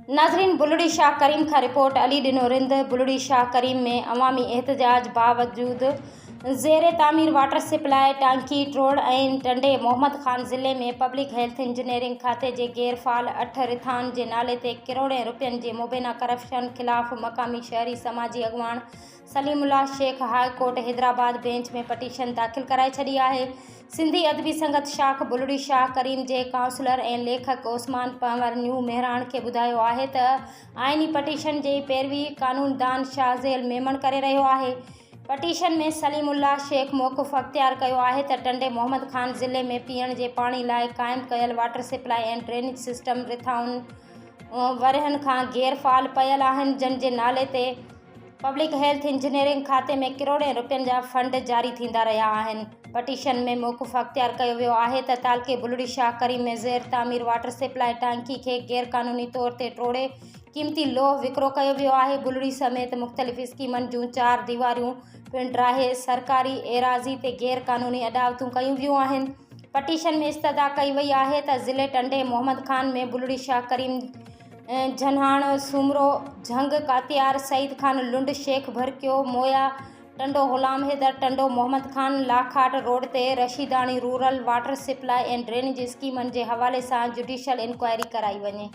ناظرين بلڙي شاهه ڪريم کان رپورٽ علي ڏنو رند بلڙي شاهه ڪريم ۾ عوامي احتجاج باوجود زير تعمير واٽر سپلاء ٽانڪي ٽوڙ ۽ ٽنڊي محمد خان ضلعي ۾ پبلڪ هيلٿ انجنيئرنگ کاتي جي غير فعال اٺ رٿائن جي نالي تي ڪروڙين رپين جي مبينا ڪرپشن خلاف مقامي شهري سماجي اڳواڻ Saleem Ullah Shaikh high court Hyderabad bench ۾ petition داخل ڪرائي ڇڏي آهي. سنڌي ادبي سنگت شاخ بلڙي شاهه ڪريم جي ڪائونسلر ۽ ليکڪ عثمان پنهور نيو مهراڻ کي ٻڌايو آهي ته آئيني پٽيشن جي پيروي قانوندان شاهزيل ميمڻ ڪري رهيو آهي. پٽيشن ۾ سليم الله شيخ موقف اختيار ڪيو آهي ته ٽنڊي محمد خان ضلعي ۾ پيئڻ جي پاڻي لاء قائم ڪيل واٽر سپلائي ۽ ڊرينيج سسٽم رٿائن ورهين کان غير فعال پيل آهن جن جي نالي تي پبلڪ هيلٿ انجنيئرنگ کاتي ۾ ڪروڙين رپين جا فنڊ جاري ٿيندا رهيا آهن. پٽيشن ۾ موقف اختيار ڪيو ويو آهي ته تعلقي بلڙي شاهه ڪريم ۾ زير تعمير واٽر سپلاء ٽانڪي کي غيرقانوني طور تي ٽوڙي قيمتي لوهه وڪرو ڪيو ويو آهي، بلڙي سميت مختلف اسڪيمن جون چار ديواريون پڻ ڊاهي سرڪاري ايراضي تي غيرقانوني اڏاوتون ڪيون ويون آهن. پٽيشن ۾ استدعا ڪئي وئي آهي ته ضلعي ٽنڊي محمد خان ۾ بلڙي شاهه ڪريم، جھنھاڻ، سومرو، جھنگ، ڪاتيار، سعيد خان لنڊ، شيخ ڀرڪيو، مويا، ٽنڊو غلام حيدر، ٽنڊو محمد خان، لاکاٽ روڊ تي Rashidani rural water supply ۽ drainage اسڪيمن جي حوالي سان جڊيشل انڪوائري ڪرائي وڃي.